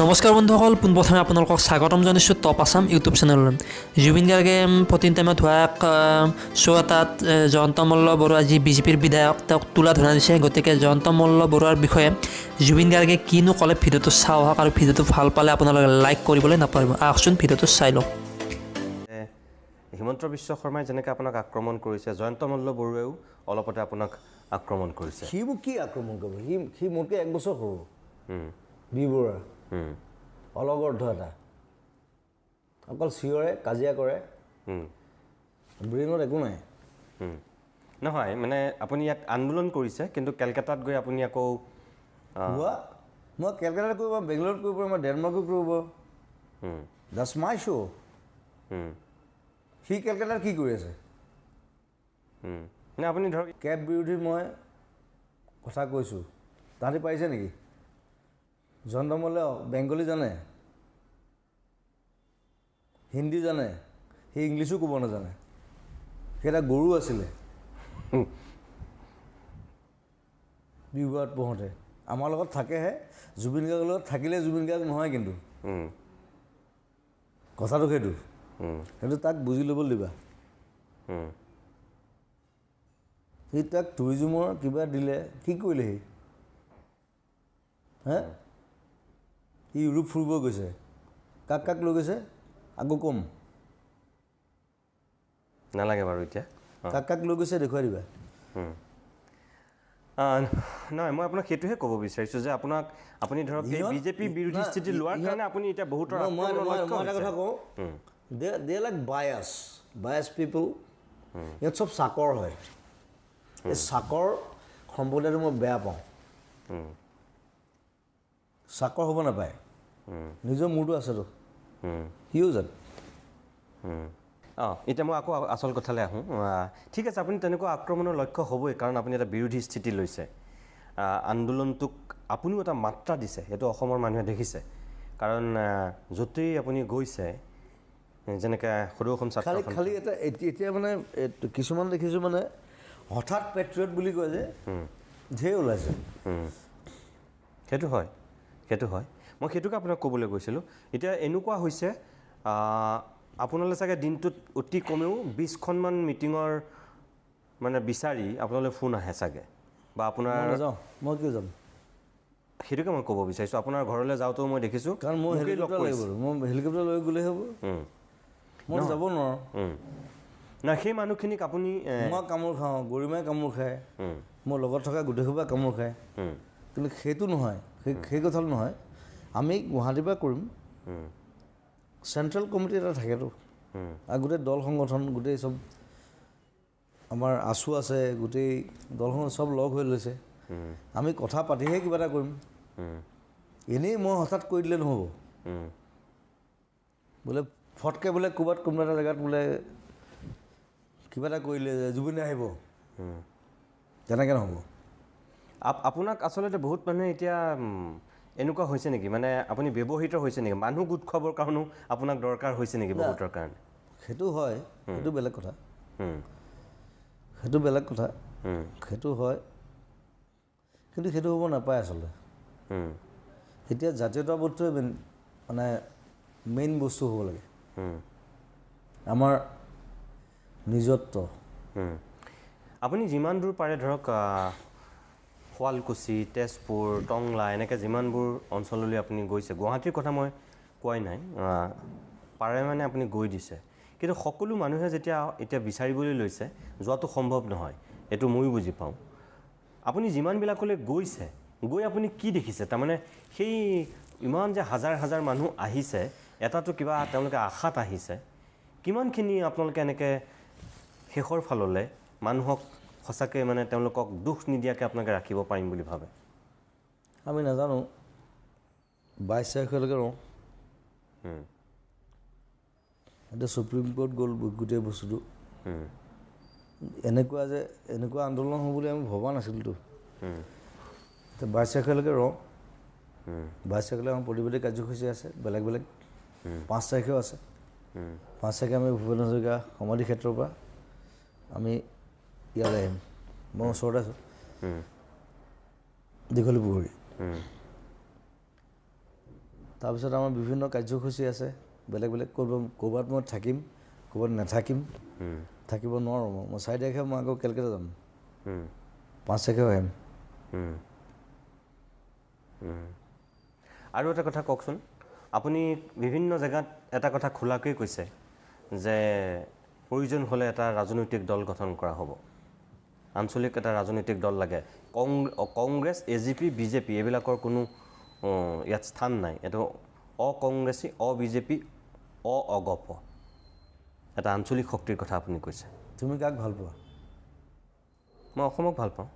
নমস্কাৰ বন্ধুসকল, পোনপ্ৰথমে আপোনালোকক স্বাগতম জনাইছোঁ টপ আছাম ইউটিউব চেনেললৈ। জুবিন গাৰ্গে প্ৰতিন টাইমত হোৱা এক শ্ব' এটাত জয়ন্ত মল্ল বৰুৱা, যি বিজেপিৰ বিধায়ক, তেওঁক তোলা ধৰা দিছে। গতিকে জয়ন্ত মল্ল বৰুৱাৰ বিষয়ে জুবিন গাৰ্গে কিনো ক'লে, ভিডিঅ'টো চাওঁ আহক আৰু ভিডিঅ'টো ভাল পালে আপোনালোকে লাইক কৰিবলৈ নাপাহৰিব। আহকচোন, ভিডিঅ'টো চাই লওক। হিমন্ত বিশ্ব শৰ্মাই যেনেকৈ আপোনাক আক্ৰমণ কৰিছে, জয়ন্ত মল্ল বৰুৱাইও অলপতে আপোনাক আক্ৰমণ কৰিছে। সি মোক কি আক্ৰমণ কৰিব? সি মোতকৈ এক বছৰ সৰু, বি বৰুৱা অলগৰ্ধ এটা, অকল চিঞৰে, কাজিয়া কৰে, ব্ৰেইনত একো নাই। নহয়, মানে আপুনি ইয়াত আন্দোলন কৰিছে, কিন্তু কেলকাতাত গৈ আপুনি আকৌ হোৱা। মই কেলকাতাত কৰিব, বেংগলোৰত কৰিব, মই ডেনমাৰ্কত কৰিব। That's my show. সি কেলকাতাত কি কৰি আছে? নে আপুনি ধৰক কেব বিৰোধী মই কথা কৈছোঁ, তাহাঁতি পাৰিছে নেকি? জয়ন্ত মল্লে বেংগলী জানে, হিন্দী জানে, সি ইংলিছো ক'ব নাজানে। সি এটা গৰু আছিলে বিহুৱাত পঢ়োঁতে। আমাৰ লগত থাকেহে, জুবিন গাৰ্গৰ লগত থাকিলে জুবিন গাৰ্গ নহয়, কিন্তু কথাটো সেইটো। সেইটো তাক বুজি ল'বলৈ দিবা। সি তাক টুৰিজিমৰ কিবা দিলে, কি কৰিলে সি? হে, সি ইউৰোপ ফুৰিব গৈছে, কাক কাক লৈ গৈছে আকৌ ক'ম। নালাগে বাৰু এতিয়া। কাক কাক লৈ গৈছে দেখুৱাই দিবা। নহয়, মই আপোনাক সেইটোহে ক'ব বিচাৰিছোঁ যে আপোনাক আপুনি ধৰক এই বিজেপি বিৰোধী স্থিতি লোৱাৰ কাৰণে আপুনি এতিয়া বহুতৰ মই এটা কথা কওঁ, they like bias people. ইয়াত চব চাকৰ হয়। এই চাকৰ সম্প্ৰদায়টো মই বেয়া পাওঁ। চাকৰ হ'ব নাপায়, নিজৰ মূৰটো আছেতো, সিও জানে। অঁ, এতিয়া মই আকৌ আচল কথালৈ আহোঁ। ঠিক আছে, আপুনি তেনেকুৱা আক্ৰমণৰ লক্ষ্য হ'বই, কাৰণ আপুনি এটা বিৰোধী স্থিতি লৈছে। আন্দোলনটোক আপুনিও এটা মাত্ৰা দিছে, সেইটো অসমৰ মানুহে দেখিছে। কাৰণ য'তেই আপুনি গৈছে, যেনেকৈ সদৌ অসম ছাত্ৰ খালি এটা এতিয়া মানে কিছুমান দেখিছোঁ, মানে হঠাৎ পেট্ৰিয়ট বুলি কয় যে, ঢেৰ ওলাইছে। সেইটো হয়, সেইটো হয়। মই সেইটোকে আপোনাক ক'বলৈ গৈছিলোঁ। এতিয়া এনেকুৱা হৈছে, আপোনালৈ চাগে দিনটোত অতি কমেও 20খনমান মিটিঙৰ মানে বিচাৰি আপোনালৈ ফোন আহে চাগে, বা আপোনাৰ নাযাওঁ মই, কিয় যাম? সেইটোকে মই ক'ব বিচাৰিছোঁ। আপোনাৰ ঘৰলৈ যাওঁতেও মই দেখিছোঁ, কাৰণ মই হেলিকপ্টাৰ লাগিব, মই হেলিকপ্টাৰ লৈ গ'লেই হ'ব, মই যাব নোৱাৰোঁ। নাই, সেই মানুহখিনিক আপুনি মই কামোৰ খাওঁ, গৰিমাই কামোৰ খায়, মোৰ লগত থকা গোটেইসোপা কামোৰ খায়। কিন্তু সেইটো নহয়, সেই কথাটো নহয়। আমি গুৱাহাটীৰ পৰা কৰিম, চেণ্ট্ৰেল কমিটি এটা থাকেতো, আৰু গোটেই দল সংগঠন, গোটেই চব আমাৰ আছু আছে, গোটেই দল সংগঠন চব লগ হৈ লৈছে। আমি কথা পাতিহে কিবা এটা কৰিম। এনেই মই হঠাৎ কৰি দিলে নহ'ব। বোলে ফটকৈ বোলে ক'ৰবাত কোনোবা এটা জেগাত বোলে কিবা এটা কৰিলে জুবিনে আহিব, তেনেকৈ নহ'ব। আপোনাক আচলতে বহুত মানুহে এতিয়া এনেকুৱা হৈছে নেকি, মানে আপুনি ব্যৱহৃত হৈছে নেকি? মানুহ গোট খুৱাবৰ কাৰণেও আপোনাক দৰকাৰ হৈছে নেকি বহুতৰ কাৰণে? সেইটো হয়, সেইটো বেলেগ কথা, সেইটো বেলেগ কথা, সেইটো হয়। কিন্তু সেইটো হ'ব নাপায় আচলতে। এতিয়া জাতীয়তাবোধটোৱে মানে মেইন বস্তু হ'ব লাগে, আমাৰ নিজত্ব। আপুনি যিমান দূৰ পাৰে ধৰক শুৱালকুছি, তেজপুৰ, টংলা, এনেকৈ যিমানবোৰ অঞ্চললৈ আপুনি গৈছে, গুৱাহাটীৰ কথা মই কোৱাই নাই, পাৰে মানে আপুনি গৈ দিছে। কিন্তু সকলো মানুহে যেতিয়া এতিয়া বিচাৰিবলৈ লৈছে, যোৱাটো সম্ভৱ নহয়, এইটো ময়ো বুজি পাওঁ। আপুনি যিমানবিলাকলৈ গৈছে, গৈ আপুনি কি দেখিছে? তাৰমানে সেই ইমান যে হাজাৰ হাজাৰ মানুহ আহিছে, এটাতো কিবা তেওঁলোকে আশাত আহিছে, কিমানখিনি আপোনালোকে এনেকৈ শেষৰ ফাললৈ মানুহক সঁচাকৈ মানে তেওঁলোকক দুখ নিদিয়াকৈ আপোনালোকে ৰাখিব পাৰিম বুলি ভাবে? আমি নাজানো, 22 তাৰিখলৈকে ৰওঁ। এতিয়া চুপ্ৰিম কোৰ্ট গ'ল গোটেই বস্তুটো। এনেকুৱা যে এনেকুৱা আন্দোলন হ'ব বুলি আমি ভবা নাছিলোঁতো। এতিয়া 22 তাৰিখলৈকে ৰওঁ। 22 তাৰিখলৈ আমাৰ প্ৰতিবাদী কাৰ্যসূচী আছে, বেলেগ বেলেগ। 5 তাৰিখেও আছে। 5 তাৰিখে আমি ভূপেন হাজৰিকা সমাধি ক্ষেত্ৰৰ পৰা আমি ইয়ালৈ আহিম। মই ওচৰতে আছোঁ, দীঘলী পুখুৰী। তাৰপিছত আমাৰ বিভিন্ন কাৰ্যসূচী আছে বেলেগ বেলেগ, ক'ৰবাত মই থাকিম, ক'ৰবাত নাথাকিম, থাকিব নোৱাৰোঁ। মই 4 তাৰিখে মই আকৌ কেলকাতা যাম, 5 তাৰিখেও আহিম। আৰু এটা কথা কওকচোন, আপুনি বিভিন্ন জেগাত এটা কথা খোলাকৈ কৈছে যে প্ৰয়োজন হ'লে এটা ৰাজনৈতিক দল গঠন কৰা হ'ব, আঞ্চলিক এটা ৰাজনৈতিক দল লাগে। কংগ্ৰেছ, এজিপি, বিজেপি এইবিলাকৰ কোনো ইয়াত স্থান নাই। এইটো অকংগ্ৰেছী, অবিজেপি, অ-অগপ এটা আঞ্চলিক শক্তিৰ কথা আপুনি কৈছে। তুমি কাক ভাল পোৱা? মই অসমক ভাল পাওঁ।